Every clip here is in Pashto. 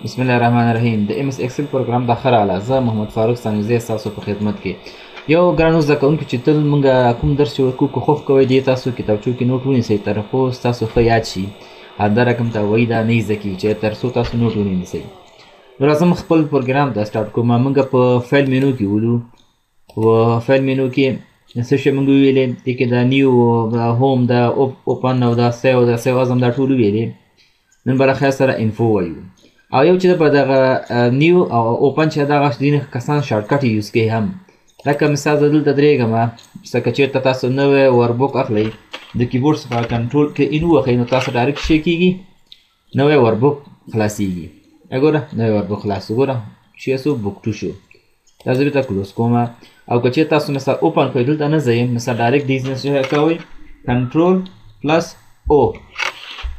بسم الله الرحمن الرحیم. د MS Excel پروګرام د ښه راغله. زه محمد فاروق ستانکزی ستاسو په خدمت کې یو ګرانو زده کوونکي چې تل موږ کوم درس چې ورکوو کوښښ کوئ دې تاسو کتابچو کې نوټ ونیسئ تر څو ستاسو ښه یاد شي. همدا رقم ته وایي دا نه زده کېږي چې تر څو تاسو نوټ ونه نیسئ. نو راځم خپل پروګرام ته سټارټ کوم. موږ په file menu کې ولو، په file menu کې څه شی موږ وویلې؟ دې کې دا new، دا home، دا open او دا save، دا save as دا ټول وویلې. نن به له خیر سره info وایو. او یو چې په دغه new او open چې دغه ځینې کسان shortcut use کوي هم، لکه مثال زه دلته درېږم، که چېرته تاسو نوی workbook اخلئ د کیبورډ څخه کنټرول کې N ووهئ نو تاسو direct شی کېږي، نوی workbook خلاصېږي. ګوره نوی workbook خلاص، ګوره چې سو book two شو. دا زه بیرته close کوم. او که چېرته تاسو مثال open کړئ دلته نه ځئ، مثال direct دې ځای کوئ control plus O،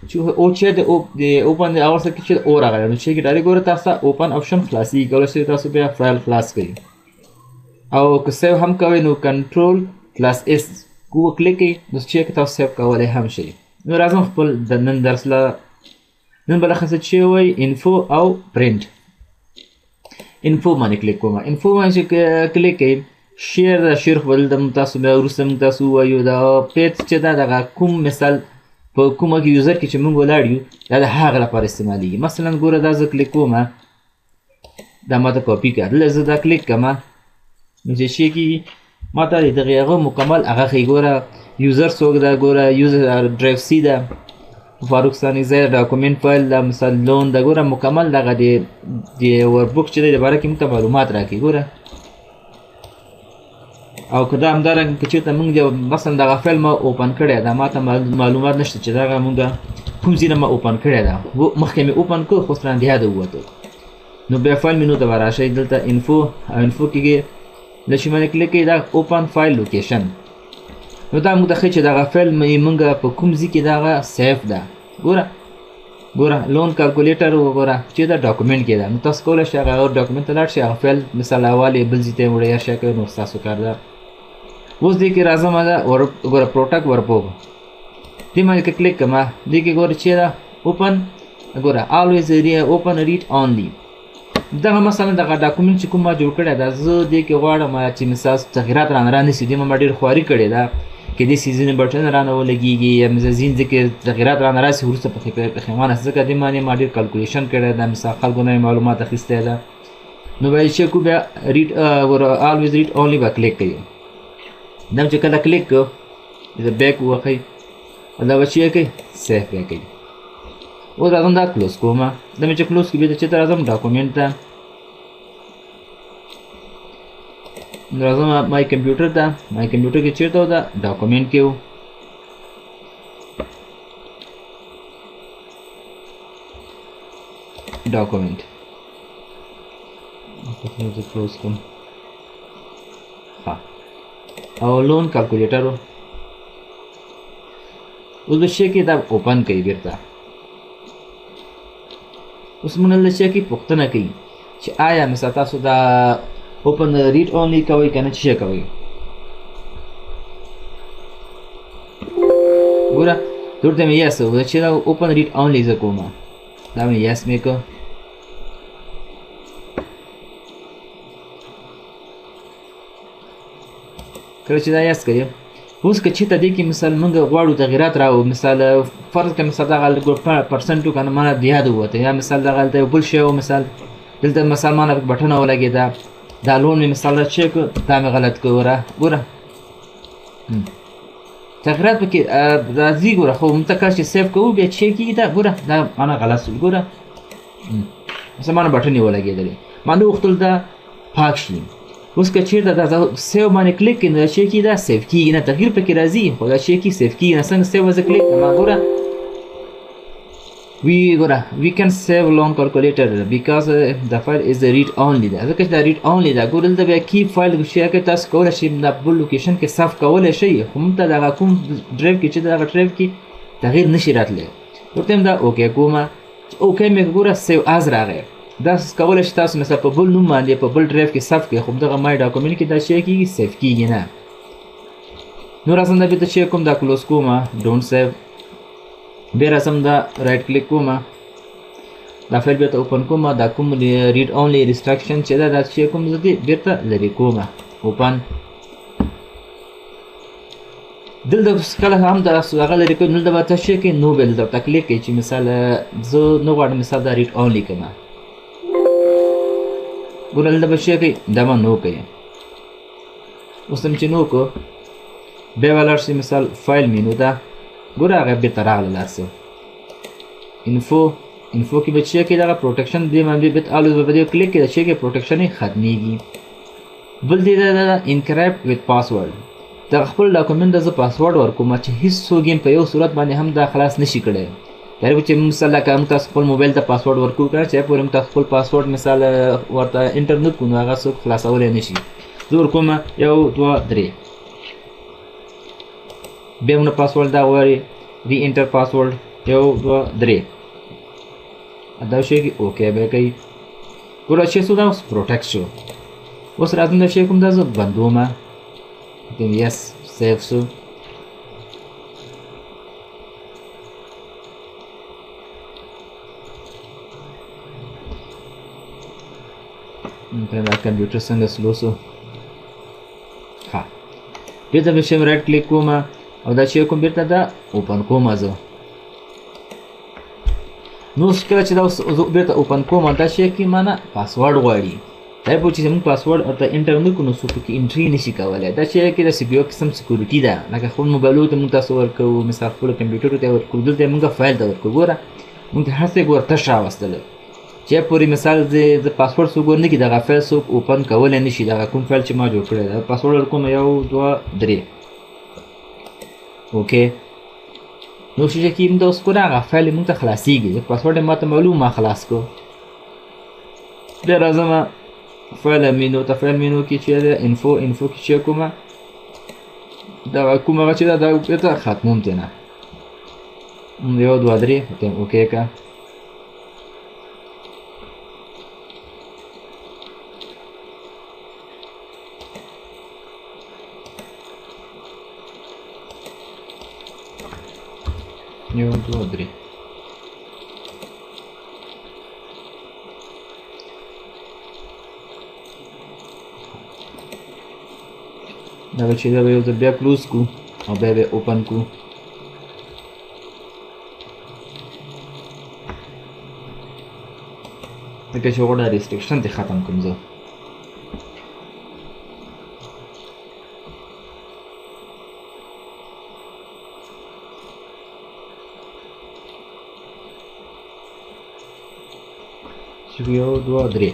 چې O چې د O د open د اول څه کې چې O راغلی نو چې direct ګوره تاسو open option خلاصېږي، کولی شئ تاسو بیا فایل خلاص کړئ. او که save هم کوئ نو control plus S کو کلیک کړئ نو چې تاسو save کولی هم شئ. نو راځم خپل د نن درس له نن به څه چې وایي info او print. info باندې کلیک کوم. info باندې چې کلیک کړئ share دا share خو دلته موږ تاسو بیا وروسته موږ تاسو ووایو. دا path چې دا دغه کوم مثال په کومه کې user کې چې موږ ولاړ یو دا د هغه لپاره استعمالېږي. مثلا ګوره دا زه کلیک کوم، دا ما ته کاپي کړه، دلته زه دا کلیک کړم نو چې شی کېږي ما ته د دغې هغه مکمل هغه ښیي. ګوره user څوک ده، ګوره user drive C ده، فاروق ستانکزی document file ده، مثال loan ده. ګوره مکمل دغه د workbook چې دی د باره کې موږ ته معلومات راکوي. ګوره او که دا همدارنګه که چېرته موږ یو مثلا دغه فایل ما open کړی ده، ما ته معلومات نشته چې دغه موږ کوم ځای نه ما open کړی ده، مخکې مې open کړ خو سره د یاده ووتو. نو بیا file menu ته به راشئ، دلته info او info کې له شي باندې کلیک کړئ، دا open file location. نو دا موږ ته ښیي چې دغه فایل موږ په کوم ځای کې دغه save ده. ګوره ګوره loan calculator وګوره چې دا document کې ده، نو تاسو کولی شئ هغه document ته لاړ شئ، هغه فایل مثال اول یې بل ځای ته یې وړئ یا شی کوئ، نو ستاسو کار ده. اوس دې کې راځم دا ګوره protect workbook دې باندې که کلیک کړم دې کې ګوره چې ده open، ګوره always open read only. دغه مثلا دغه document چې کوم ما جوړ کړی ده، زه دې کې غواړم چې مثال تغیرات رانه رانه سي، دې ما ډېر خواري کړې ده که دې ځینې بټن رانه ولګېږي یا ځینې ځای کې تغیرات رانه راسي وروسته پکې پښېمانه ځکه دې باندې ما ډېر calculation کړی ده، مثال خلکو نه مې معلومات اخیستی ده. نو باید چې کو بیا read ګوره always read only به کلیک کوي. دا چې کله کلیک کړو د back ووهئ او دا به چې کوي save بیا کوي. اوس راځم دا close کوم. دا مې چې close کړو بیا چېرته راځم document ته، راځم my computer ته. my computer کې چېرته و؟ دا document کې و. document زه close کوم. ها او loan calculator و. اوس به شی کې دا open کوي بیرته. اوس موږ له شی کې پوښتنه کوي چې آیا مثلا تاسو دا open read only کوئ که نه چې شی کوئ. ګوره دلته مې yes وویل چې دا open read only زه کوم، دا مې yes مې کړ. کله چې دا yes کوي اوس که چېرته دې کې مثال موږ غواړو تغیرات راوړو، مثال فرض کړه مثال دغه percent و که نه ما نه د یاده ووته، یا مثال دغه هلته یو بل شی و، مثال دلته مثال ما نه بټنه ولګېده، دا loan مې مثال را چې کړ دا مې غلط کړ. ګوره ګوره تغیرات پکې راځي. ګوره خو موږ ته کله چې save کوو بیا چې کېږي دا ګوره دا ما نه غلط شول. ګوره مثال ما نه بټنې ولګېدلې، ما نه غوښتل دا پاک شي. اوس که چېرته دا save باندې کلیک کړي نو دا چې کېږي دا save کېږي نه، تغییر پکې راځي خو دا چې کېږي save کېږي نه. څنګه save زه کلیک کړم؟ ګوره وی ګوره we can save loan calculator because the file is read only ده، ځکه چې دا read only ده. ګوره دلته بیا keep file چې که تاسو کولی شئ دا بل location کې save کولی شئ، خو موږ ته دغه کوم ډرایو کې چې دغه ډرایو کې تغییر نشي راتلی. ورته هم دا okay کوم، okay مې ګوره save as راغی. دا کولی شئ تاسو مثلا په بل نوم باندې په بل ډرایو کې save کړئ، خو دغه my document کې دا شی کېږي save کېږي نه. نو راځم دا بیرته چې کوم دا close کوم don't save، بیا راځم دا right click کوم. دا فایل بیرته open کوم، دا کوم read only restriction چې ده دا چې کوم زه دې بیرته لرې کوم. open دلته کله هم دا هغه لرې کوم، دلته به ته شی کې نو به دلته ورته کلیک کوي چې مثال زه نه غواړم مثال دا read only کوم. ګوره دلته به شی کوي دا به no کوي. اوس هم چې no کو بیا به لاړ شي مثال file menu ته، ګوره هغه بیرته راغله لاړ سو info. info کې به چې کوي دغه protection دې باندې بیرته always به په دې کلیک کوي، چې کوي protection یې ختمېږي. بل دې دا encrypt with password، دغه خپل document ته زه پاسورډ ورکوم چې هیڅ څوک یې په یو صورت باندې هم دا خلاص نشي کړی. دا چې مثال لکه موږ تاسو خپل موبایل ته پاسورډ ورکوو که نه، چې پورې موږ تاسو خپل پاسورډ مثال ورته enter نه کړو نو هغه څوک خلاصولی نشي. زه ورکوم 1 2 3، بیا موږ پاسورډ دا غواړي re-enter password 1 2 3، دا شی کې okay به کوي. ګوره چې څو دا اوس protect شو. اوس راځم دا شی کوم دا زه بندوم، yes save شو. دا کمپیوټر څنګه slow شو. ها بیرته به شم right click کوم او دا چې کوم بیرته دا open کوم زه. نو اوس کله چې دا اوس بیرته open کوم دا شی کې مانه پاسورډ غواړي، دا په چې موږ پاسورډ ورته enter نه کړو نو څوک پکې entry نشي کولی. دا چې کې د یو قسم security ده، لکه خپل موبایلو ته موږ تاسو ورکوو، مثال خپل کمپیوټر ته ورکوو، دلته موږ فایل ته ورکوو. ګوره موږ هر څه ګوره تش راوستله چې پورې مثال زه پاسورډ څوک ور نه کړي دغه فایل څوک open کولی نه شي، دغه کوم فایل چې ما جوړ کړی دی پاسورډ ورکوم 1 2 3 okay. نو چې کې موږ اوس ګوره هغه فایل موږ ته خلاصېږي، پاسورډ یې ماته معلوم ما خلاص کړو. بیا راځم file menu ته، file menu کې چې ده info، info کې چې کومه دغه کوم هغه چې ده دا بیرته ختموم ترې نه 1 2 3 ورته okay که. 1 2 3 دا به چې دا به یو ځل بیا close کړو او بیا به open کړو. ځکه چې غواړم restriction دې ختم کړم زه. 1 2 3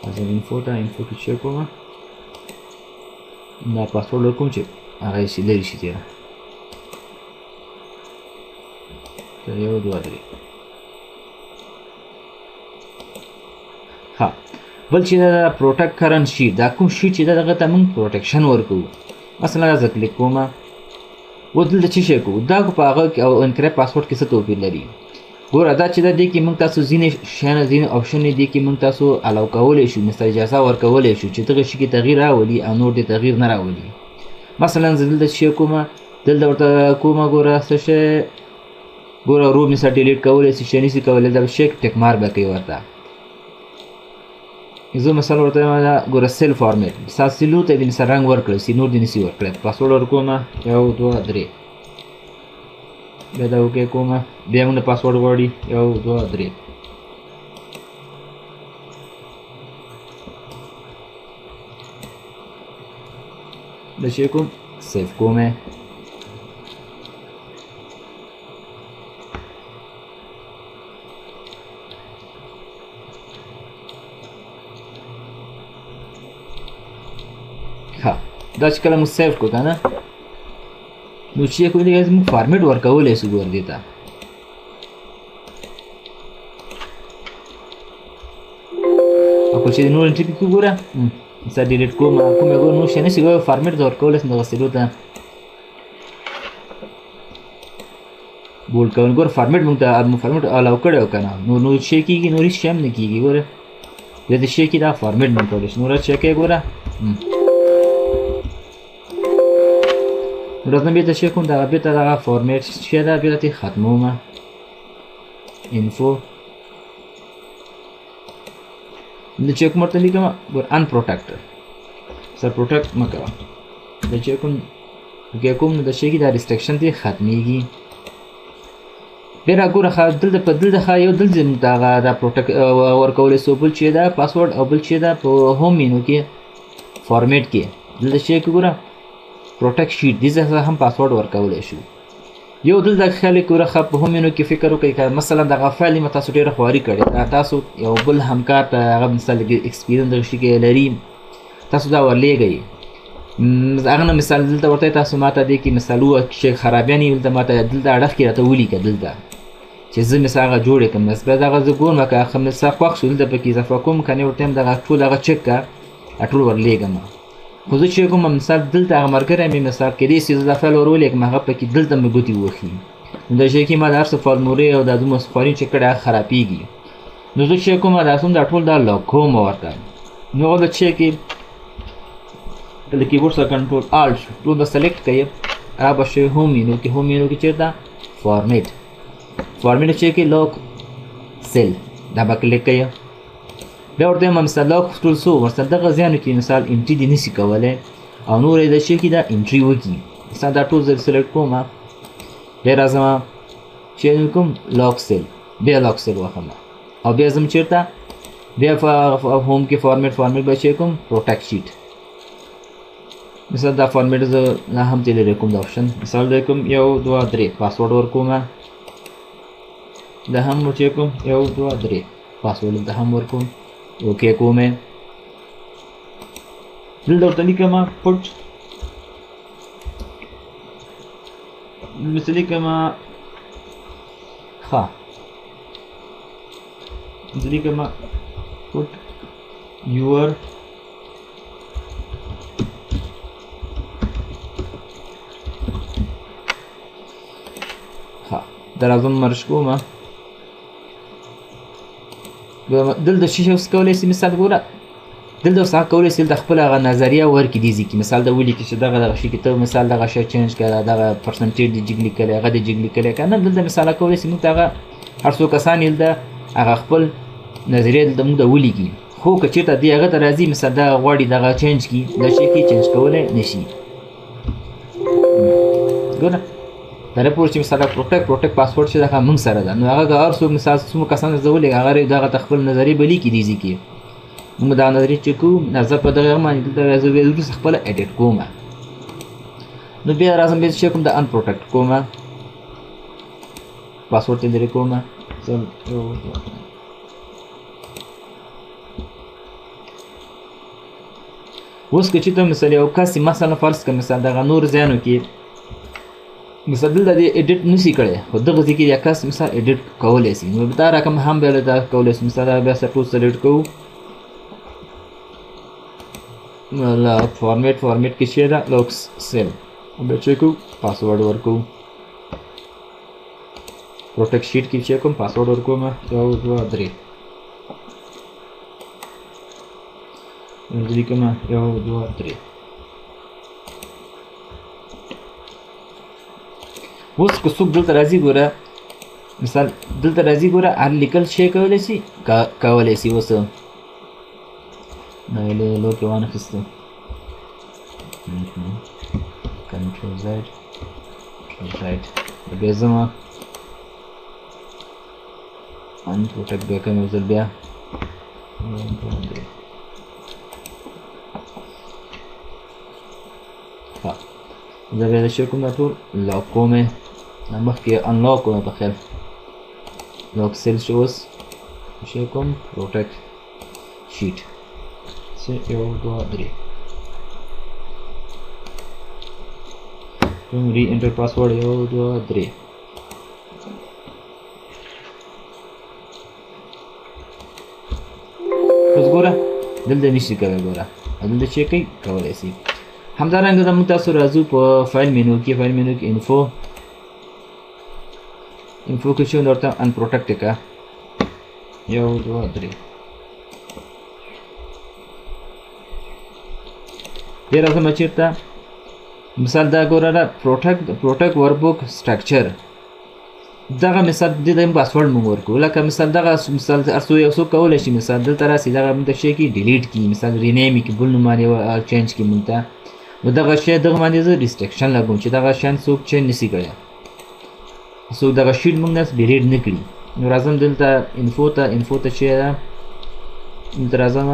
راځم info ته، info کې چې کوم دا پاسورډ ورکوم چې هغه یې لرې شي تېره. 1 2 3 ها. بل چې دا protect current sheet، دا کوم sheet چې ده دغه ته موږ protection ورکوو. مثلا زه کلیک کوم و دلته څه شی کوو، دا په هغه کې او encrypt password کې څه توپیر لري. ګوره دا چې ده دې کې موږ تاسو ځینې شیان ځینې option دې کې موږ تاسو allow کولی شو، مثلا اجازه ورکولی شو چې دغه شي کې تغییر راولي او نور دې تغییر نه راولي. مثلا زه دلته څه شی کوم، دلته ورته کوم ګوره څه شی ګوره row مثلا delete کولی شي، شی نشي کولی، دا شی tick mark به کوي ورته. زه مثلا ورته وایم ګوره cell format، مثلا cell و ته دې مثلا رنګ ورکړل سي نور دې نشي ورکړی. پاسورډ ورکوم 1 2 3 بیا دا okay کوم، بیا موږ پاسورډ غواړي 1 2 3. دا شی کوم save کوم. ښه دا چې کله موږ save کړو که نه نو چې کوم دی موږ format ورکولی شو. ګور دې ته او که چې نور entry پکې وګوره مثلا delete کوم کوم یې ګوره نور شی نشي ګوره format د ورکولی شم دغه cell و ته bold کوم. ګوره format موږ ته format allow کړی که نه نو نور شی کېږي، نور هېڅ شی هم نه کېږي. ګوره بیا د شی کې دا فارمیټ مونږ کولی شو. نو راځه چې ګوره نو راځم بیرته چې کوم دغه بیرته دغه فارمیټ چې ده بیرته ترې ختموم. انفو د چې کوم ورته لیکم ګور ان پروټیکټ سر پروټیکټ مه کوه. د چې کوم اوکې کوم نو د شی کې دا ریسټریکشن ترې ختمیږي. بیا راګوره ښه دلته په دلته ښه یو دلته موږ ته هغه دا پروټیکټ ورکولی سو، بل چې ده پاسورډ او بل چې ده په هوم مینو کې فارمیټ کې دلته چې کې ګوره پروټیکټ شیټ دې ځای هم پاسورډ ورکولی شو. یو دلته خیال ګوره ښه په هوم مینو کې فکر وکړئ که مثلا دغه فایل ما تاسو ډېره خواري کړې ده، تاسو یو بل همکار ته هغه مثال ایکسپیرینس دغه شي کې لري، تاسو دا ورلېږئ هغه نه مثال دلته ورته تاسو ماته دې کې مثال ووایه چې خرابیانې دلته ماته دلته اړخ کې راته ولیکه دلته چې زه مثال هغه جوړ کړم. بس بیا دغه زه ګورم که هغه مثال خوښ شو دلته پکې اضافه کوم، که نه ورته دغه ټول هغه چک که ټول ورلېږم. خو زه چې کوم مثال دلته هغه ملګری مې مثال کېدای شي زه دا فایل ور ولېږم هغه پکې دلته مې ګوتې ووهي، نو د شي کې ما د هر څه فارمولې او دا دومره خواري چې کړی هغه خرابېږي. نو زه چې کوم دا څوم دا ټول دا لاک کوم ورته. نو هغه چې کې د کیبورډ سره کنټرول آلټ ټول به سلیکټ کوي، را به شي هوم مینو کې، هوم مینو کې چېرته فارمیټ، فارمیټ چې کې لاک سیل دا به کلیک کوي. بیا ورته وایم مثال لاک ټول څو ورسره دغه ځایونو کې مثال انټري دې نشي کولی او نور یې د شي کې دا انټري وکړي. مثال دا ټول زه سلیکټ کوم، بیا راځم چې کوم لاک سیل، بیا لاک سیل وخم او بیا ځم چېرته بیا هوم کې فارمیټ، فارمیټ به چې کوم پروټیکټ شیټ. مثال دا فارمیټ زه نه هم ترې لرې کوم دا اپشن، مثال دی کوم 1 2 3 پاسورډ ورکوم، دا هم چې کوم 1 2 3 پاسورډ دلته هم ورکوم، اوکې کوم. دلته ورته لیکم پټ مثل لیکم ښه زه لیکم پټ یور ښه دا راځم مرش کوم. دلته شي اوس کولی سي مثال ګوره دلته اوس هغه کولی سي دلته خپله هغه نظریه ورکړي دې ځای کې. مثال دا ولیکي چې دغه دغه شي کې ته مثال دغه شی چینج کړه، دغه پرسنټیج دې جګ لیکلی، هغه دې جګ لیکلی که نه. دلته مثال کولی سي موږ ته هغه هر څو کسان یې دلته هغه خپل نظریه دلته موږ ته ولیکي، خو که چېرته دې هغه ته راځي مثال دا غواړي دغه چینج کړي، دا شی کې چینج کولی نه شي. ګوره دا نه پوه چې مثال پروټیکټ پاسورډ چې دغه موږ سره ده، نو هغه که هر څوک مثال څومره کسان زه ولېږه هغه دغه ته خپل نظریې به لیکي دې ځای کې. موږ دا نظریې چې کوو نظر په دغه باندې دلته زه بیا وروسته خپله ایډیټ کوم. نو بیا راځم بیا چې کوم دا ان پروټیکټ کوم، پاسورډ یې لرې کوم. اوس که چېرته مثال یو کس مثلا فرض که مثال دغه نور ځایونو کې مثال دلته دې ایډیټ نشي کړی، خو دغه ځای کې یو کس مثال ایډیټ کولی شي، نو دا رقم هم بیا دا کولی شي. مثال دا بیا سره ټول سلیکټ کوو، لا فارمیټ، فارمیټ کې چې ده لاک سیل بیا چې کوو پاسورډ ورکوو، پروټیکټ شیټ کې چې کوم پاسورډ ورکوم 1 2 3 لیکم 1 2 3. اوس که څوک دلته راځي ګوره مثال دلته راځي ګوره هر لیکل شی کولی شي کولی شي. اوس نو یې لو کې وانه خیسته کنټرول زیډ کنټرول زیډ بیا ځم ان پروټیکټ بیا کوم یو ځل بیا ښه زه بیا د شی کوم دا ټول لاک کوم یې، دا مخکې انلاک کوم په خیال لاک سیل شو. اوس شی کوم پروټیکټ شیټ 1 2 3 کوم ری انټر پاسورډ 1 2 3. اوس ګوره دلته نشي کولی، ګوره دلته چې کوي کولی شي. همدارنګه زموږ تاسو راځو په فایل مینو کې، فایل مینو کې انفو، انفو کې چې ورته ان پروټیکټ کړه 1 2 3. بیا راځم چېرته مثال دا ګوره دا protect workbook structure دغه مثال دې ته پاسورډ موږ ورکړو. لکه مثال دغه مثال هر څو یو څوک کولی شي مثال دلته راسي دغه موږ ته شی کې delete کړي، مثال rename یې کړي، بل نوم باندې change کړي موږ ته. نو دغه شی دغه باندې زه restriction لګوم چې دغه شیان څوک change نشي کړی، څوک دغه sheet موږ نه delete نه کړي. نو راځم دلته info ته، info ته چې ده دلته راځم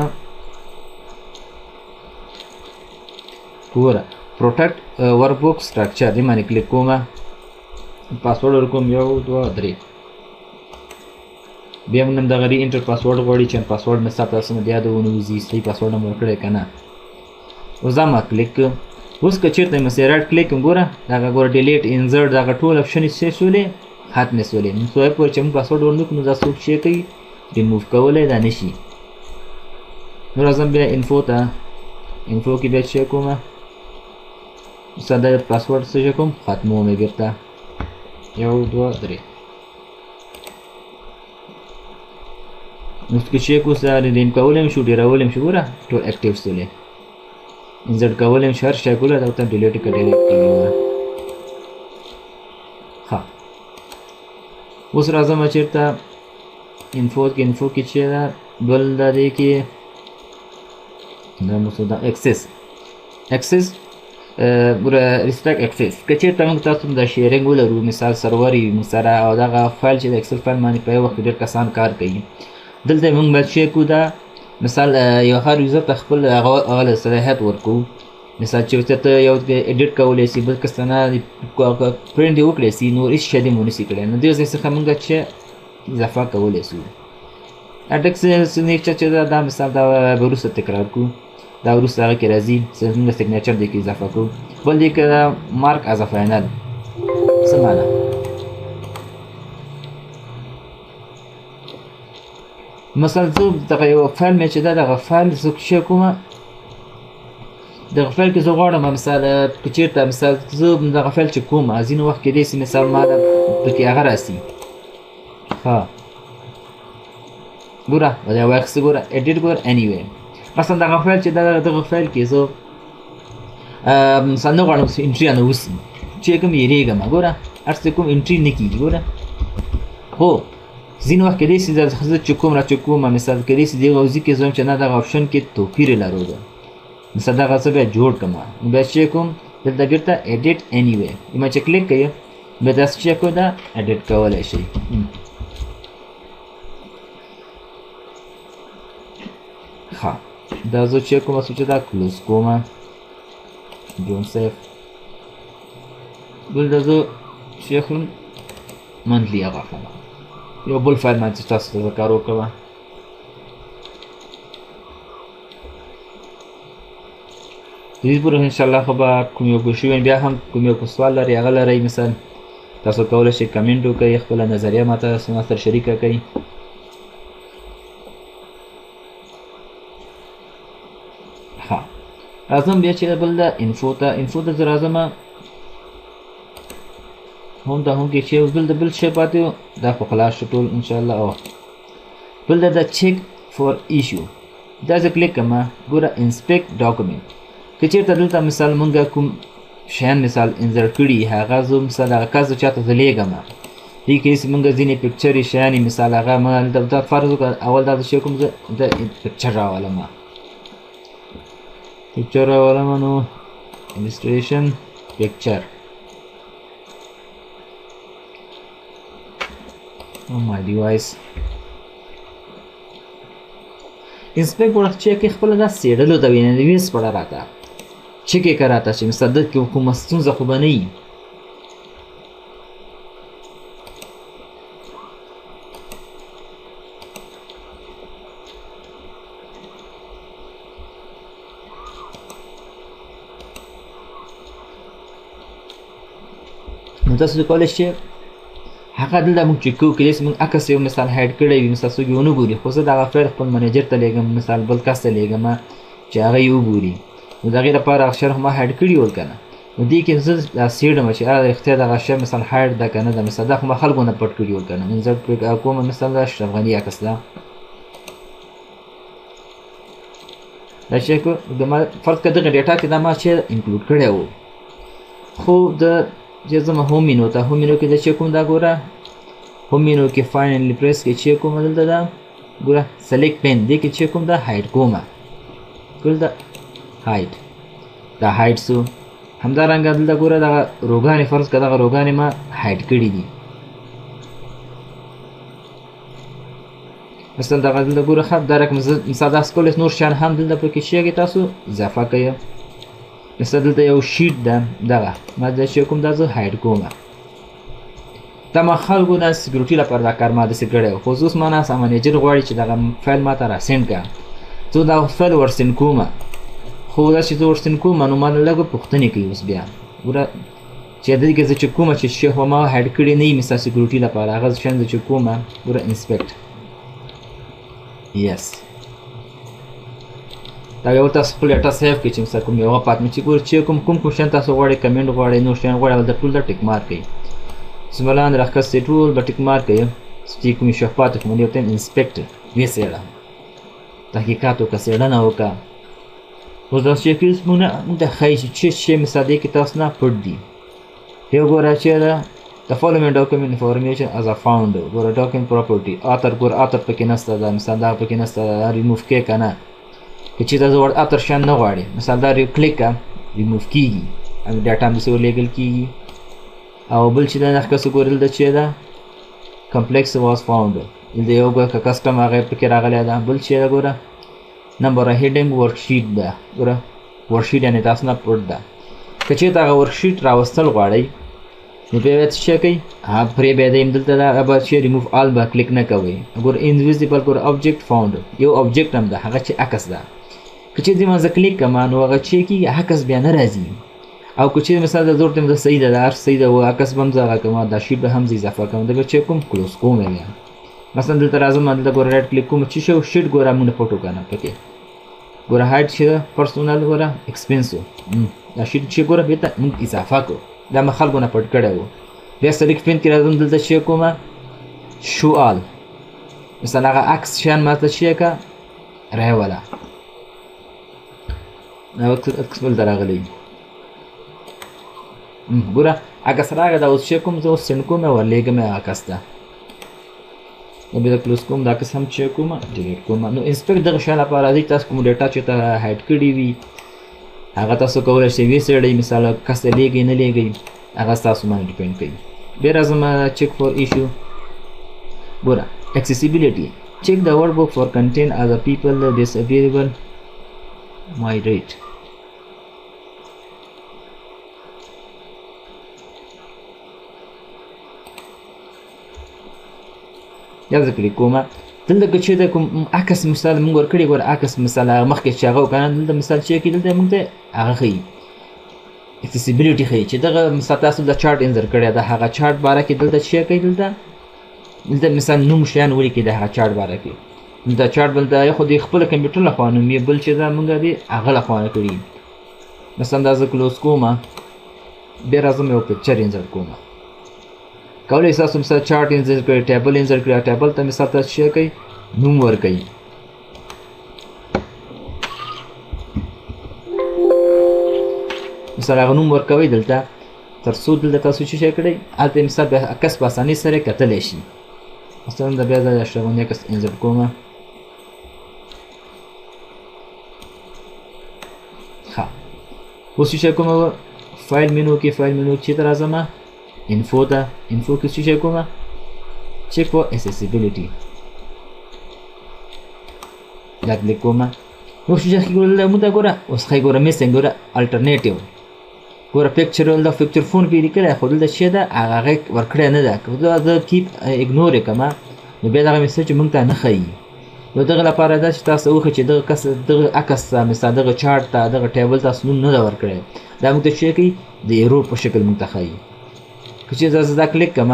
ګوره protect workbook structure دې باندې کلیک کوم، پاسورډ ورکوم 1 2 3. بیا موږ هم دغه re-enter password غواړي چې پاسورډ مې ستا تاسو نه یاد ونه وځي، صحیح پاسورډ هم ورکړی که نه. اوس دا ما کلیک کړ. اوس که چېرته مې right click کوم ګوره دغه ګوره delete insert دغه ټول option یې څه شولې ختمې شولې. نو څو پورې چې موږ پاسورډ ورنه کړو نو دا څوک شی کوي ریموو کولی دا نه شي. نو راځم بیا info ته، info کې بیا څه کوم ساده پاسورډ څه شی کوم ختموم یې بېرته 1 2 3. نو که چې کوم څه rename کولی هم شو ډېرولی هم شو، ګوره ټول active شولې، insert کولی هم شو، هر شی کولی دا ورته delete که delete کېږي. ګوره ښه اوس راځم چېرته info کې، info کې چې ده بل دا دی کې دا مو څه ده access، access ګوره restrict access. که چېرته موږ تاسو د sharing ولرو مثال سرور یې موږ سره او دغه فایل چې د Excel فایل باندې په یو وخت کې ډېر کسان کار کوي، دلته موږ باید شی کړو دا مثال یو هر user ته خپل هغه صلاحیت ورکړو. مثال چې ته یو edit کولی سي بل کس ته نه پرینټ دې وکړی سي نور هېڅ شی دې مو نسي کړی. نو دې ځای څخه موږ چې اضافه کولی سو. edit signature چې ده دا مثال دا به وروسته تکرار کړو، دا وروسته هغه کې راځي موږ signature دې کې اضافه کړو. بل دې کې دا mark as a final څه معنا؟ مثلا زه دغه یو فایل مې چې ده دغه فایل زه څه کوم دغه فایل کې زه غواړم مثال که چېرته مثال زه دغه فایل چې کوم ځینې وخت کېدای سي مثال ما له پکې هغه راسي. ښه ګوره دا واخیسته ګوره edit ګوره anyway مثلا دغه فایل چې دغه فایل کې زه مثلا نه غواړم چې entry نه وسي چې کوم یېرېږم ګوره هر څه کوم entry نه کېږي. ګوره خو ځینې وخت کېدای سي زه چې کوم را چې کوم مثال کېدای سي دې غوځي کې زه چې نه دغه option کې توپیر لرو ده مثلا دغه څه بیا جوړ کړم. نو بیا چې کوم دلته بېرته edit anyway ما چې کلیک کوي بیا داسې چې کوم دا edit کولی شئ. ښه دا زه چې کوم څه چې دا close کوم don't save. بل دا زه چې اخلم monthly هغه اخلم یو بل فایل باندې چې تاسو ته زه کار وکړم. دې پورې انشاءالله خو به کوم یو پوه شوي، بیا هم کوم یو سوال لرئ هغه لرئ مثال تاسو کولی شئ کمنټ وکړئ، خپله نظریه ما ته ما سره شریکه کړئ. ښه راځم بیا چې بل ده info ته، info ته زه راځم هم ته هم کې چې اوس بل د بل شی پاتې و دا خو خلاص شو ټول انشاءالله. او بل ده check for issue دا زه کلیک کړم ګوره inspect document. که چېرته دلته مثال مونږ کوم شیان مثال insert کړي هغه زه مثال هغه کس چاته زه لېږم دې کې چې مونږ ځینې picture یې شیان یې مثال هغه ما دلته فرض وکړه اول دا شی کوم زه د picture راولم، picture راولم نو illustration picture on my device inspect وړه چې کې خپله دا څېړلو ته وینې ویې سپړه راته چک یې که راته چې مثلا دلته کې کومه ستونزه خو به نه وي. نو تاسو کولی شئ هغه دلته موږ چې کوو کېدای شي موږ عکس یو مثال hide کړی وي مثال څوک یې ونه ګوري، خو زه دغه فایل خپل منیجر ته لېږم مثال بل کس ته لېږم چې هغه یې وګوري. نو د هغې لپاره هغه شی خو ما hide کړي ول که نه، نو دې کې زه دا څېړم چې آیا رښتیا دغه شی مثال hide ده که نه ده. مثال دا خو ما خلکو نه پټ کړي ول که نه، نو زه پرې کوم مثال دا اشرف غني عکس ده، دا دا چې کو د ما فرض که دغه data کې دا ما چې include کړی و، خو د چې زما home menu ته، home menu کې د چې کوم دا ګوره home menu کې find and replace کې چې کوم دلته دا ګوره select pane دې کې چې کوم دا hide کومه، ګول دا hide، دا hide سو. همدارنګه دلته ګوره دغه row ګانې فرض که دغه row ګانې ما hide کړي دي، مثلا دغه دلته ګوره ښه دا رقم مثلا داسې کولی نور شیان هم دلته پکې شیږي تاسو اضافه کوئ. مثلا دلته یو sheet ده، دغه ما دا چې کوم دا زه hide کومه. دا ما خلکو د security لپاره دا کار ما داسې کړی، خو زه اوس ما نه manager غواړي چې دغه فایل ما ته را send کړه، زه دا فایل ور send کومه، خو دا چې زه ور send کومه نو ما نه لږه پوښتنې کوي. اوس بیا ګوره چې دې کې زه چې کومه چې شی خو ما hide کړی نه وي مثلا security لپاره، هغه شیان زه چې کومه ګوره inspect yes، دا یو تاسو خپل data save کړئ چې مثلا کوم یوه پات مې چې ګوره چې کوم کوم کوم شیان تاسو غواړئ، comment غواړئ، نور شیان غواړئ، هلته ټول دا tick mark کوي. بسم الله راښکته ټول به tick mark کوي چې کوم شی پاتې خو مونږ یو time inspect وڅېړه، تحقیقات وکړه، څېړنه وکړه. اوس دا چې کوم موږ ته ښایي چې څه شی مثلا دې کې تاسو نه پټ دي. یو ګوره چې ده The following document information as a found ګوره document property author ګوره author پکې نشته ده، مثلا دا پکې نشته ده، ریموف کې که نه، که چېرته زه author شیان نه غواړي، مثلا دا یو کلیک که ریموف کیږي او data هم داسې ورلېږل کیږي. او بل چې ده نښکسه ګوره دلته چې ده complex was found، دلته یو ګوره که custom هغه پکې راغلی ده. بل چې ده ګوره number heading worksheet ده، ګوره worksheet یعنې تاسو نه پټ ده، که چېرته هغه worksheet راوستل غواړئ نو بیا به څه شی کوئ، پرې بیا دی دلته دا به چې ریموف آل به کلیک نه کوئ. ګوره invisible ګوره object found، یو object هم ده هغه چې عکس ده، که چېرې دې منځه کلیک کړم نو هغه چې کېږي عکس بیا نه راځي. او که چېرې مثلا د زور ټیم ده صحیح ده، دا هر صحیح ده، و عکس به هم زه هغه کوم، دا sheet به هم زه اضافه کوم، دا به چې کوم close کوم یې بیا. مثلا دلته راځم، دلته ګوره right click کوم، چې شو sheet ګوره مونږ پټو که نه پکې ګوره hide چې ده personal ګوره expense دا sheet چې ګوره بېرته مونږ اضافه کړو، دا ما خلکو نه پټ کړی و. بیا select pane کې راځم، دلته چې کومه show all، مثلا هغه عکس شیان ما ته چې که راوله، دا عکس بل ته راغلی ګوره عکس راغی، دا اوس چې کوم زه اوس send کوم ورلېږم یې عکس ته، نو بیا close کوم، دا عکس هم چې کوم delete کوم. نو inspect دغه شیان لپاره راځي، تاسو کوم data چې ته hide کړي وي هغه تاسو کولی شئ وڅېړئ، مثال کس ته لېږئ نه لېږئ هغه ستاسو باندې depend کوي. بیا راځم check for issue، ګوره accessibility check the workbook for content other people disable my rate. یا زه کلیک کوم، دلته که چېرته کوم عکس مثال موږ ورکړی، ګوره عکس مثال هغه مخکې چې هغه وکړه، دلته مثال چې کړي دلته موږ ته هغه ښیي accessibility ښیي چې دغه مثال تاسو د chart insert کړی ده، هغه chart باره کې دلته چې کوي دلته مثال نوم شیان ولیکي د هغه chart باره کې، دلته chart بل ته خو د خپل کمپیوټر لخوا نوم یې، بل چې ده موږ دې هغه لخوا نه کړي. مثلا دا زه close کوم، بیا راځم یو picture insert کوم، کولی شئ تاسو مثلا chart insert کړئ، table insert کړئ، table ته مثال تاسو څه کوئ نوم ورکوئ. مثلا هغه نوم ورکوئ دلته تر څو دلته تاسو څه شی کړئ، هلته مثال بیا عکس په اسانۍ سره کتلی شي. مثلا دا بیا زه اشرف غني عکس insert کوم، ښه اوس څه شی کوم file menu کې، file menu چېرته راځم info ته، info کې څه شی کوم check for accessibility دا کلیک کوم. نو څه شی ګوره موږ ته ګوره اوس ښایي ګوره missing ګوره alternative ګوره picture دلته picture phone کې لیکلی، خو دلته چې ده هغه هغه ورکړی نه ده، که زه keep ignore یې کړم نو بیا دغه message موږ ته نه ښیي. نو دغه لپاره دا چې تاسو وښیي چې دغه کس دغه عکس ته مثلا دغه chart ته دغه table تاسو نوم نه ده ورکړی، دا موږ ته څه کوي د error په شکل موږ ته ښیي. که چېرې زه دا کلیک کړم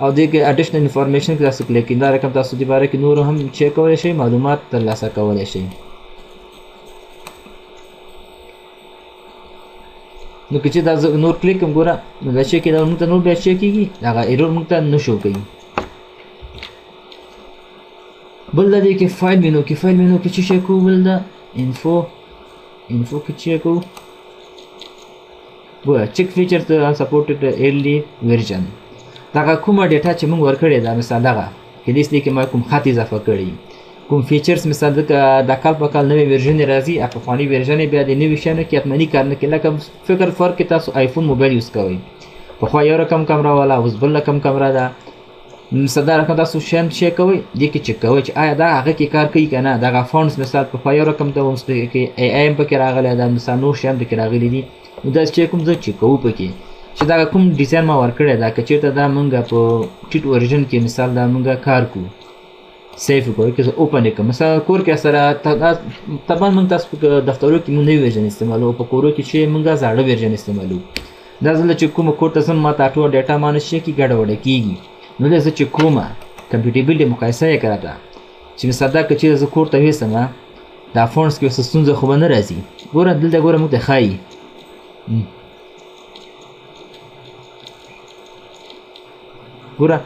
او دې کې additional information کې تاسو کلیک کړئ، دا رقم تاسو دې باره کې نور هم چک کولی شئ، معلومات ترلاسه کولی شئ. نو که چېرې دا زه نور کلیک کړم ګوره نو دا چې دا موږ ته نور بیا چک کېږي، هغه error موږ ته نه show کوي. بل دا دې کې file menu کې، file menu کې څه شی کوو، بل دا info info کې چې کوو، ګوره check feature unsupported early version. دغه کومه data چې موږ ورکړې ده، مثال دغه کې دې کې ما کوم خط اضافه کړی، کوم features، مثال ځکه د کال په کال نوې version راځي، پخواني version بیا د نوي شیانو کې حتمني کار نه کوي. لکه فکر فرق کې تاسو آیفون موبایل use کوئ، پخوا یو رقم کمره والا، اوس بل رقم کمره ده. مثال دا رقم تاسو شیان شی کوئ، دې کې چک کوئ چې آیا دا هغه کې کار کوي که نه. دغه fonts مثال پخوا یو رقم ده، اوس پکې AI هم پکې راغلی ده، مثال نور شیان پکې راغلي دي. نو دا چې کوم زه چک کوو پکې چې دا کوم design ما ورکړی ده، که چېرته دا مونږ په ټیټ version کې مثال دا مونږ کار کوو، save کوو، که زه open یې کړم. مثلا کور کې سره طبعا مونږ تاسو په دفترو کې مونږ نوی version استعمالوو، په کورو کې چې مونږ زاړه version استعمالوو. دا زه چې کوم کور ته ځم، ما ته ټول data ما نه شي کې ګډه وډه کېږي. نو زه چې کومه compatibility مقایسه یې کړه ده چې مثلا دا که چېرې زه کور ته ویسم، دا fonts کې څه ستونزه خو به نه راځي. ګوره دلته ګوره موږ ته ښایي ګوره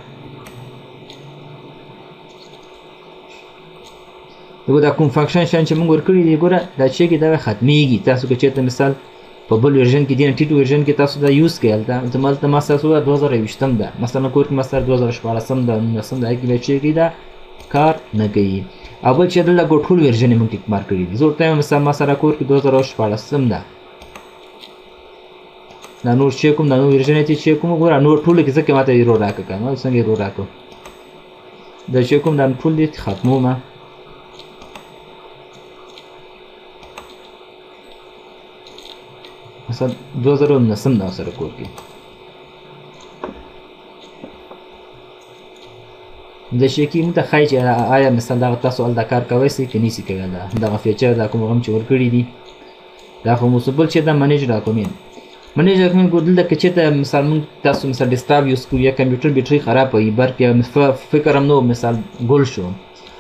ګوره دا کوم function شیان چې موږ ورکړي دي، ګوره دا چې کې دا ختمېږي. تاسو که چېرته مثال په بل version کې دینه ټیټ version کې تاسو دا use کړئ، هلته هلته ما ستاسو دا 2021 ده، مثلا کور کې ما سره 2016 ده، 19 ده، کې بیا چې کې دا کار نه کوي. او بل چې دلته ګور ټول version یې موږ tick mark کړي دي. زه ورته وایم مثلا ما سره کور کې 2016 ده، دا نور چې کوم دا نور version یې چې کوم ګوره نور ټولو کې ځکه ماته error راکړه که نه څنګه error راکړو، دا چې کوم دا ټول دې ختموم. مثلا 2019 دا سره کور کې د شي کې موږ ته ښایي چې آیا مثلا دغه تاسو هلته کار کوی سئ که نشي کوی، دا دغه feature دا کوم غم چې ورکړي دي دا خو مو بل چې دا manage document، manage document ګور دلته که چېرته مثال موږ تاسو مثال desktop use کوو یا کمپیوټر بیټري خراب وي، برق یا فکر هم نه مثال ګل شو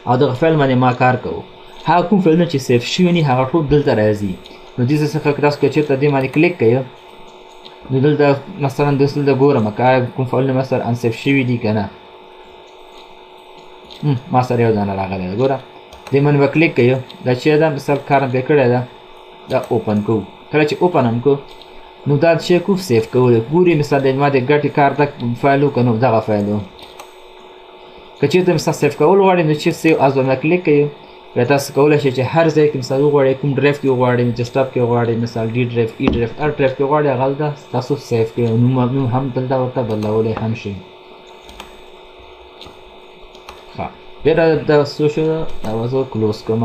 او دغه فایل باندې ما کار کوو، هغه کوم فایلونه چې save شوي نه هغه ټول دلته راځي. نو دې څخه که تاسو که چېرته دې باندې کلیک کوئ، نو دلته مثلا دلته ګورم که آیا کوم فایلونه ما سره unsave شوي دي که نه. ما سره یو دانه راغلی ده، ګوره دې باندې به کلیک کوئ، دا چې ده مثال کار مې پرې کړی ده، دا open کوو. کله چې open هم کوو نو دا چې کوو save کوو، ګوري مثال د ما د ګټې کار دا فایل و که نو دغه فایل و. که چېرته مثال save کول غواړئ نو چې save as باندې کلیک کوئ، بیا تاسو کولی شئ چې هر ځای کې مثال وغواړئ، کوم ډرایو کې وغواړئ، desktop کې وغواړئ، مثال D drive، E drive، هر ډرایو کې وغواړئ هغه هلته تاسو save کړئ، نوم هم دلته ورته بدلولی هم شئ. ښه بیا دا څه شو، دا به زه close کړم،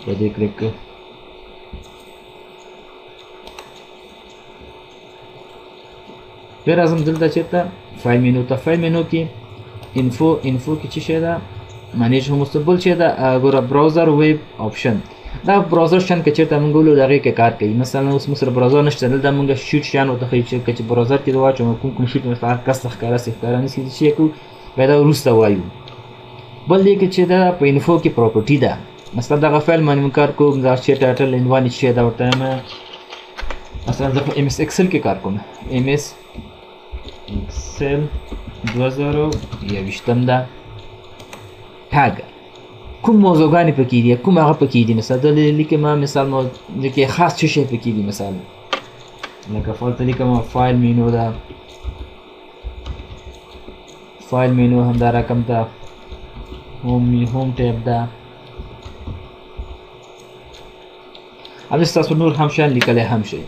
په دې کلیک کړم. بیا راځم دلته چېرته file menu ته، file menu کې info، info کې څه شی ده manage هم اوس بل چې ده ګوره browser web option، دا browser شیان که چېرته موږ ولو د هغې کې کار کوي. مثلا اوس موږ سره browser نشته، دلته موږ sheet شیان ورته ښیي چې که چې browser کې واچوم کوم کوم sheet مثلا هر کس ته ښکاره سي ښکاره نه سي چې کوو بیا دا وروسته وایو. بل دې کې چې ده په info کې property ده، مثلا دغه فایل باندې موږ کار کوو، دا چې title عنوان یې چې ده ورته وایم، مثلا زه په MS Excel کې کار کوم، MS Excel 2021 ده. tag کوم موضوعګانې پکې دي، کوم هغه پکې دي، مثلا دلته لیکم مثال لیکي خاص څه شی پکې دي، مثال لکه فایل ته لیکم file menu ده، file menu همدا رقم ده، home tab ده. همداسې تاسو نور هم شیان لیکلی هم شئ.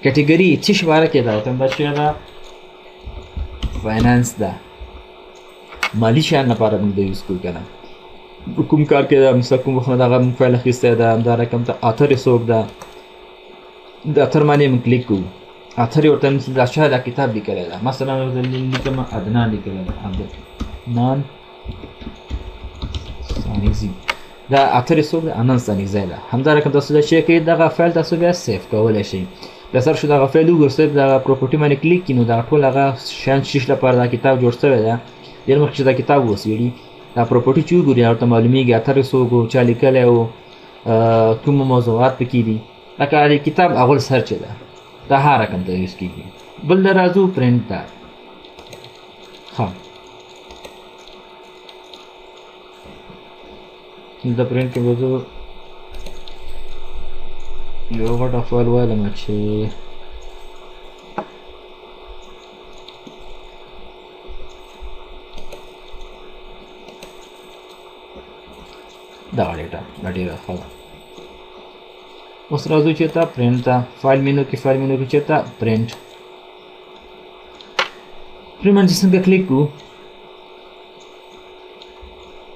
category څه شي باره کې ده، ورته دا شی ده finance ده، مالي شیان لپاره موږ د use کوو که نه، کوم کار کې ده، مثلا کوم وخت دغه موږ فایل اخیستی ده، همدا رقم ته author یې څوک ده، د author باندې موږ کلیک کوو، author یې ورته مثلا دا چا دا کتاب لیکلی ده، مثلا ورته لیکم عدنان لیکلی ده، عدنان ستانکزي، دا author یې څوک ده، عدنان ستانکزی ده. همدا رقم تاسو دا چې کوئ دغه فایل تاسو بیا save کولی شئ. بیا سر شو دغه فایل وګورئ، save دغه property باندې کلیک کړئ، نو دغه ټول هغه شیان چې لپاره دا کتاب جوړ شوی ده، ډېر مخکې چې دا کتاب وڅېړي دا property چې وګوري ورته معلومیږي author یې څوک و، چا لیکلی و، کوم موضوعات پکې دي، لکه د کتاب اول سر چې ده دا هر رقم ته use کېږي. بل له راځو پرنټ ته. ښه دلته پرنټ کې به زه یو غټه فایل وایم چې دغه ډیټا دا ډېره ښه ده. اوس راځو چېرته پرنټ ته، فایل مینو کې، فایل مینو کې چېرته پرنټ، پرنټ باندې څنګه کلیک کړو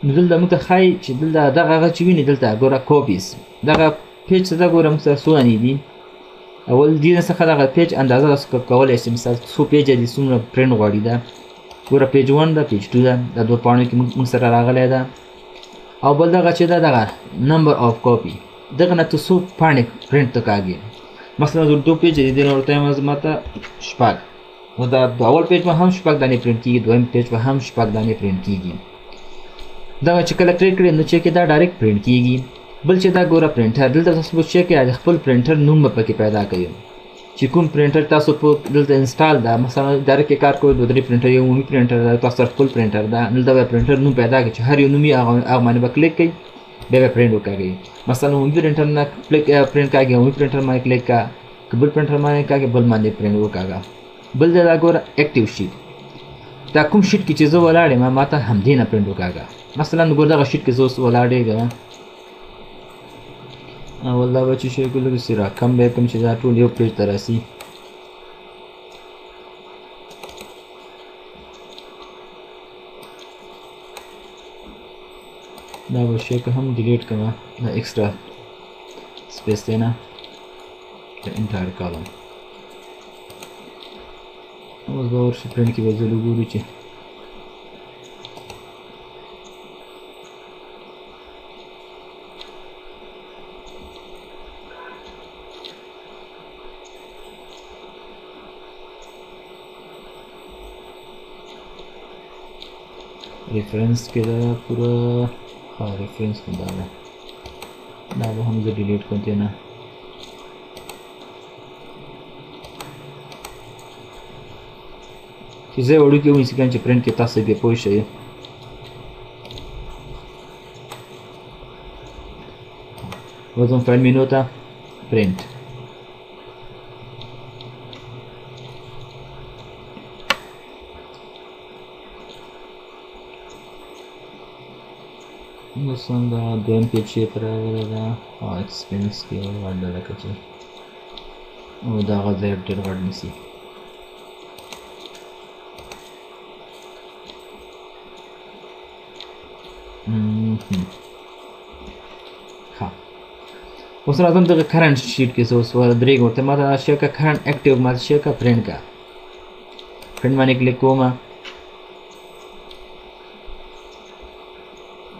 نو دلته موږ ته ښایي چې دلته دغه هغه چې ویني دلته ګوره copies، دغه پیج ته ګوره موږ سره څو دانې دي. اول دې څخه دغه پیج اندازه تاسو کولی شئ، مثال څو پیجه دي، څومره پرنټ غواړي. ده ګوره پیج 1 ده، پیج 2 ده، دا دوه پاڼو کې موږ سره راغلی ده. او بل دغه چې ده دغه number of copy، دغه نه ته څو پاڼې پرنټ ته کاږي. مثلا زه دوه پیجه دي، دې نه ورته یم زما ته شپږ، نو دا اول پیج به هم شپږ دانې پرنټ کېږي، دویم پیج به هم شپږ دانې پرنټ کېږي. دغه چې کله کلیک کړې نو چې کې دا ډایرکټ پرنټ کېږي. بل چې دا ګوره پرنټر، دلته تاسو به چې کې د خپل پرنټر نوم به پکې پیدا کوئ چې کوم پرنټر تاسو په دلته install ده. مثلا اداره کې کار کوئ، دوه درې پرنټر، یو عمومي پرنټر ده، تاسو سره خپل پرنټر ده، دلته به پرنټر نوم پیدا کړئ چې هر یو نوم یې هغه باندې به کلیک کړئ، بیا به پرنټ وکاږئ. مثلا عمومي پرنټر نه کلیک پرنټ کاږي، عمومي پرنټر باندې کلیک کا، که بل پرنټر باندې کاږي بل باندې پرنټ وکاږه. بل دا ګوره active sheet، دا کوم sheet کې چې زه ولاړ یم ما ته همدې نه پرنټ وکاږه. مثلا ګوره دغه sheet کې زه اوس ولاړ یم، اول دا به چې شی کو لږ سي راکم به یې کړم چې دا ټول یو پیج ته راسي. دا به شی که هم delete کړم، دا extra space دی نه، د entire column. اوس به ورشي پرنټ کې به زه لږ ګورو چې reference کې دا پوره، ها reference کې دا ده، دا به هم زه delete کړم دې نه. چې زه وړوکی ونیسي که چې پرنټ کې تاسو بیا پوه شئ. وځم file menu ته پرنټ، مثلا دا دویم پیج چې پر راغلی ده، expense کې غټ ده لکه چې او دغه ځای ډېر غټ نیسي. ښه اوس راځم دغه current sheet کې، زه اوس ودرېږم ورته، ما ته دا شی که current active ما ته شی که پرنټ که، پرنټ باندې کلیک کوم.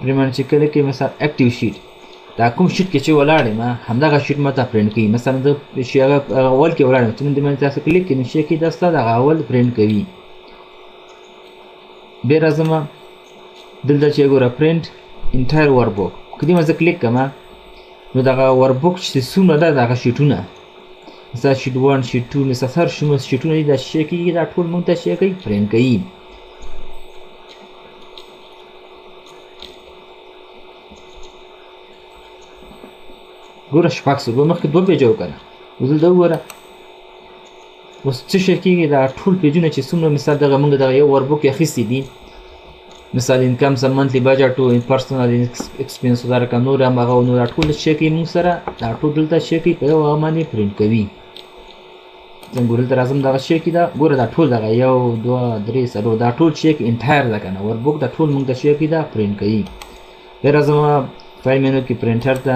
پرنټ باندې چې کلیک کوي مثلا active sheet، دا کوم sheet کې چې ولاړ یم همدغه sheet ما ته پرنټ کوي. مثلا زه چې هغه اول کې ولاړ یم، چې نن دې باندې تاسو کلیک کړئ نو شی کې دا ستا دغه اول پرنټ کوي. بیا راځم دلته چې ګوره print entire workbook، که دې باندې زه کلیک کړم نو دغه workbook چې څومره ده دغه شیټونه، مثلا sheet 1 sheet 2 مثلا هر څومره شیټونه دي دا شی کېږي، دا ټول موږ ته شی کوي پرنټ کوي. ګوره شپږ سوه، ګوره مخکې دوه پیجه وه که نه، اوس دلته وګوره اوس څه شی کېږي، دا ټول پیجونه چې څومره مثال دغه موږ دغه یو workbook یې اخیستي دي، مثال income سم monthly budget او personal expense دا رقم نور هم هغه نور ټول شی کوي موږ سره، دا ټول دلته شی کوي په یو هغه باندې پرنټ کوي. څنګه ګوره دلته راځم دغه شی کوي، دا ګوره دا ټول دغه 1 2 3 4 دا ټول شی کوي entire ده که نه، workbook دا ټول موږ ته شی کوي دا پرنټ کوي. بیا راځم file menu کې پرنټر ته،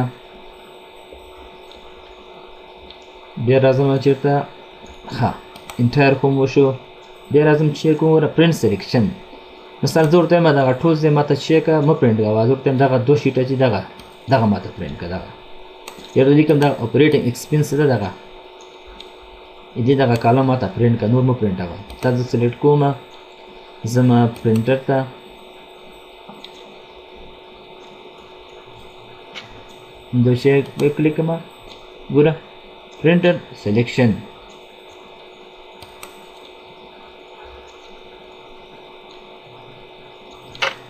بیا راځم چېرته ښه entire کوم وشو، بیا راځم چې کوم ګوره print selection. مثلا زه ورته وایم دغه ټول ځای ماته چې که مه پرنټ کوه، زه ورته وایم دغه دوه شیټه چې دغه دغه ماته پرنټ کړه، دغه یا ورته لیکم دغه operating expense ده، دغه دې دغه column ماته پرنټ کړه، نور مه پرنټ کوه. دا زه select کوم، زما پرنټر ته دا شی کلیک کوم، ګوره printer selection.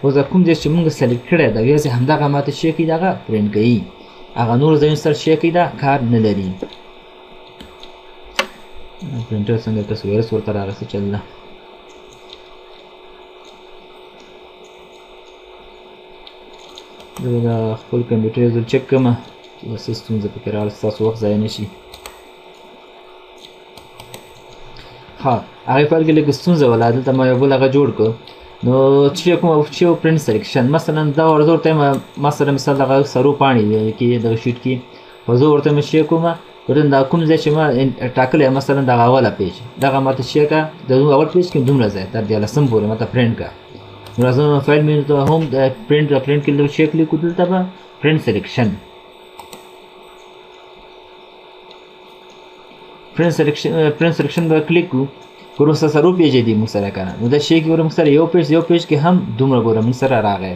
اوس دا کوم ځای چې موږ select کړی دا یوازې همدغه ماته شی کوي، دغه پرینټ کوي، هغه نور ځایونو سره شی کوي دا کار نه لري. پرینټر څنګه کس ویروس ورته راغی څه چل ده؟ زه به دا خپل کمپیوټر یو ځل چک کړم چې څه ستونزه پکې راغله، ستاسو وخت ضایع نه شي. ها هغې فایل کې لږ ستونزه وه، دلته ما یو بل هغه جوړ کړ. نو چې کوم چې print selection مثلا دا ورته ورته مثلا مثال دغه سرو پاڼې کې دغه sheet کې خو زه ورته مې شی کوم ورته دا کوم ځای چې ما ټاکلی مثلا دغه اوله page دغه ماته شی که د اول page کې دومره ځای تر 13 پورې ماته پرینټ که. نو راځم file menu ته هم د print print کې دلته شی کلیک کړو، دلته به print selection print selection به کلیک کړو. ګوره سره څلور page دي موږ سره که نه، نو دا شی کې ګوره موږ سره یو page یو page کې هم دومره ګوره موږ سره راغی.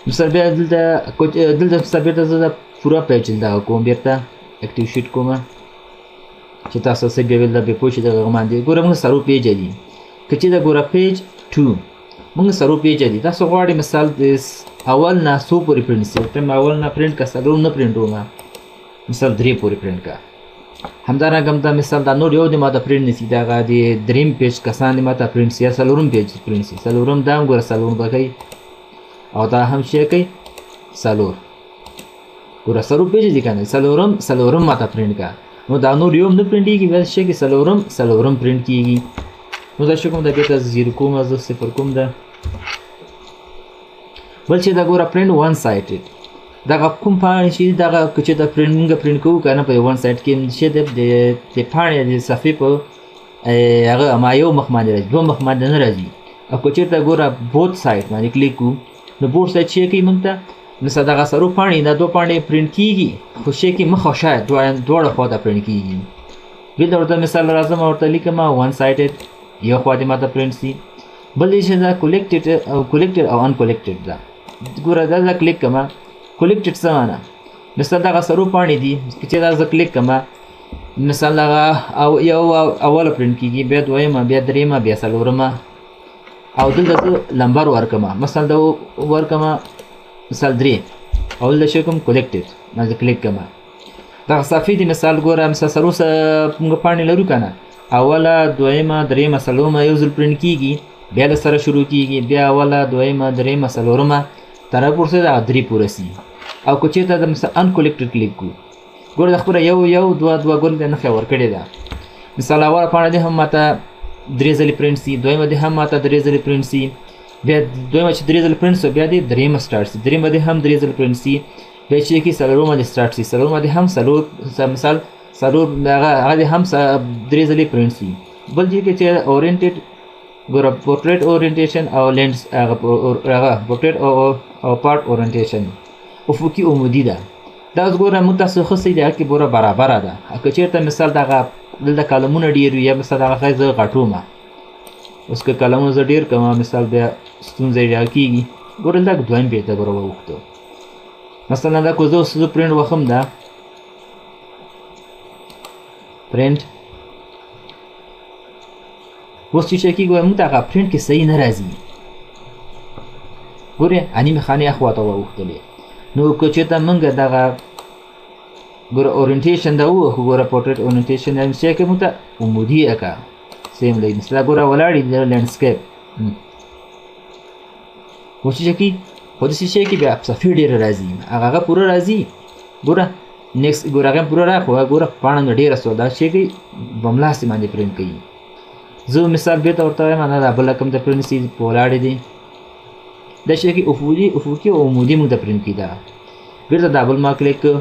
موږ سره بیا دلته دلته سره بېرته زه دا پوره page دغه کوم، بېرته active sheet کوم چې تاسو څه بیا دلته بې پوه شئ دغه باندې. ګوره موږ څلور page دي، که چې دا ګوره page 2 موږ څلور page دي. تاسو غواړئ مثال د اول نه څو پورې پرینټ سي، ورته اول نه پرینټ که څلور نه پرینټ وم مثال درې پورې پرینټ که. همدارنګه هم دا مثال دا نور یو د ماته پرینټ نسی، دغه د دریم page کسان د ماته پرینټ سي یا څلورم page print سي، څلورم دا هم ګوره څلورم به کوي او دا هم شی کوي څلور. ګوره څلور page دي که نه، څلورم څلورم ماته پرینټ که. نو دا نور یو هم نه پرینټېږي، بیا شی کې څلورم څلورم پرینټ کېږي. نو دا شی کوم دا بېرته zero کوم، زه صفر کوم. دا بل چې دا ګوره print one sided دغه کوم پاڼې چې دغه که چېرته پرینټ مونږ پرینټ کوو که نه په one side کې چې د پاڼې د صفحې په هغه ما یو مخ باندې راځي، دوه مخ باندې نه راځي. او که چېرته ګوره both side باندې کلیک کړو نو both side چې کوي مونږ ته مثلا دغه څلور پاڼې دا دوه پاڼې پرینټ کېږي، خو شی کې مخ او شا دواړه خوا ته پرینټ کېږي. بل ورته مثال راځم ورته لیکم one sided یو خوا دې ماته پرینټ سي. بل دې چې دا collected او collected او uncollected ده، ګوره دا زه کلیک کړم collected څه معنا؟ مثال دغه څلور پاڼې دي چې دا زه کلیک کړم مثال دغه او یو اوله پرینټ کېږي، بیا دویمه، بیا درېیمه، بیا څلورمه. او دلته زه لمبر ورکړم مثال دا ورکړم مثال درې او دلته شی کوم collected ما زه کلیک کړم. دغه صفحې دي مثال ګوره مثال څلور موږ پاڼې لرو که نه، اوله دویمه درېیمه څلورمه یو ځل پرینټ کېږي، بیا له سره شروع کېږي، بیا اوله دویمه درېیمه څلورمه تر پورته دغه درې پورې سي. او که چېرته د مثال uncollected کلیک کړو ګوره د خپله یو یو دوه دوه ګوره د نښه ورکړې ده. مثال اوله پاڼه دې هم ماته درې ځلې پرینټ سي، دویمه دې هم ماته درې ځلې پرینټ سي، بیا دویمه چې درې ځلې پرینټ سو بیا دې درېیمه start سي، درېیمه دې هم درې ځلې پرینټ سي، بیا چې کې څلورمه دې start سي، څلورمه دې هم څلور مثال څلور هغه دې هم درې ځلې پرینټ سي. بل دې کې چې oriented ګوره portrait orientation او land هغه پورټریټ او part orientation افقي عمودي ده. دا اوس ګوره موږ تاسو ښه صحیح ده کې ګوره برابره ده. که چېرته مثال دغه دلته کالمونه ډېر وي یا مثال دغه ښی زه غټوم، اوس که کالمونه زه ډېر کړم مثال بیا ستونزه یې کېږي. ګوره دلته دویم page ته ګوره واوښتو. مثلا دا که زه اوس زه پرینټ وخم دا پرینټ اوس چې شی کېږي موږ ته هغه پرینټ کې صحیح نه راځي. ګورې نیمې خانې اخوا ته واوښتلې. نو که چېرته موږ دغه ګوره orientation دا ووهو، ګوره portrait orientation دا شی کې موږ ته عمودي یې کړه same دی. مثلا ګوره ولاړې دي landscape اوس چې کوي خو داسې شی کې بیا صفحې ډېره راځي، هغه هغه پوره راځي. ګوره next ګوره هغه پوره راغی، خو ګوره پاڼه نو ډېره سوه، دا شی کوي بملاسې باندې پرینټ کوي. زه مثال بېرته ورته وایم نه دا بل رقم ته پرینټ سي په ولاړې دي. دا شی کې افقي او عمودي موږ ته پرینټ کوي. دا بېرته دا بل ما کلیک کړ،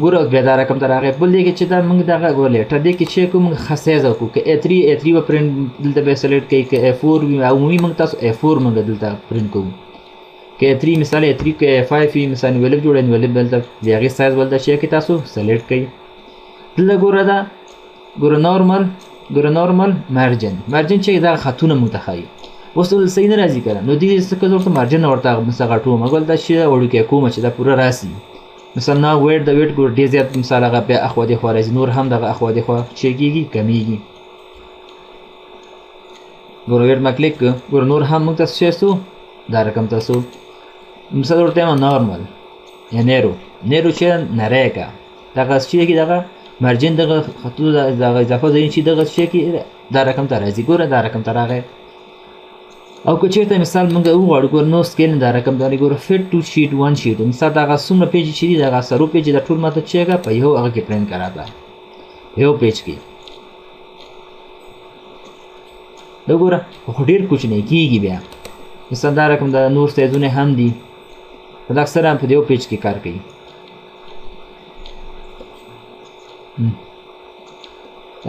ګوره اوس بیا دا رقم ته راغی. بل دې کې چې دا موږ دغه ګوره letter دې کې چې کوم موږ ښه سایز وکړو، که A3 A3 به پرینټ دلته به select کوي، که A4 وي عمومي موږ تاسو A4 موږ دلته پرینټ کوو. که A3 مثال A3 که A5 وي مثال envelope جوړوي envelope دلته د هغې سایز ولته شی کې تاسو select کوئ. دلته ګوره دا ګوره normal ګوره normal margin margin چې دا خطونه موږ ته ښایي. اوس دلته صحیح نه راځي که نه، نو دې څه که زه ورته margin ورته مثلا غټوم ګل دا شی وړوکی کوم چې دا پوره راسي. مثلا نه weight د weight ګوره ډېر زیات مثال هغه بیا اخوا دې خوا راځي، نور هم دغه اخوا دې خوا چې کېږي کمېږي. ګوره weight ما کلیک کړ، ګوره نور هم موږ ته څه شی سو دا رقم تاسو مثال ورته یم نارمل یا narrow، narrow چې نری که دغه چې کې دغه margin دغه خطو دغه اضافه ځایونه چې دغه چې کې دا رقم ته راځي. ګوره دا رقم ته راغی. او که چېرته مثال موږ وغواړو ګوره no scale دا رقم ته ګوره fit to sheet one sheet، مثال دغه څومره page چې دي دغه سرو page دا ټول ماته چې په یو هغه کې پرنټ کراته یو page کې. دا ګوره خو ډېر کوچنی کېږي بیا. مثال دا رقم دا نور سایزونه هم دي، خو دا اکثره په یو page کې کار کوي.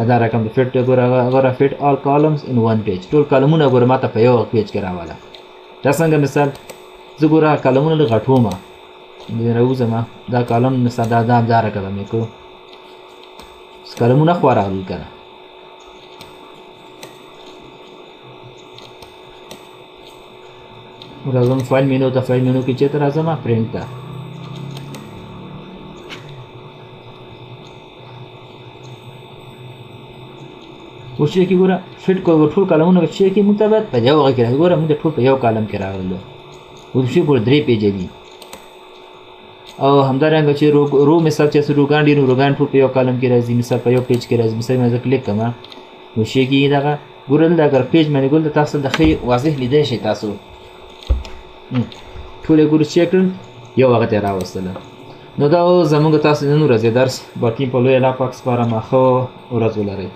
دا رقم د fit ګوره ګوره fit all columns in one page، ټول کالمونه ګوره ماته په یو page کې راواله. دا څنګه مثال زه ګوره کالمونه لږ غټوم، راوځم دا کالم مثال دا دا دا رقم مې کو کالمونه خو راغلل که نه. راځم file menu ته، file menu کې چېرته راځم پرنټ ته. اوس چې کې ګوره fit کو ټول کالمونه چې کې موږ ته باید په یو هغه کې راځي. ګوره موږ ټول په یو کالم کې راغلو. اوس چې ګوره درې page دي. او همدارنګه چې row مثال چې row ګان دي نو row ګان ټول په یو کالم کې راځي، مثال په یو page کې راځي. مثال مې زه کلیک کړم نو شي کې دغه ګوره دلته اگر page باندې ګوره تاسو د ښې واضح لیدی شئ. تاسو ټول یې ګوره چې کړل یو هغه ته یې راوستله. نو دا زموږ تاسو نن ورځې درس، باقي په لوی الله پاک سپارم. ښه ورځ ولرئ.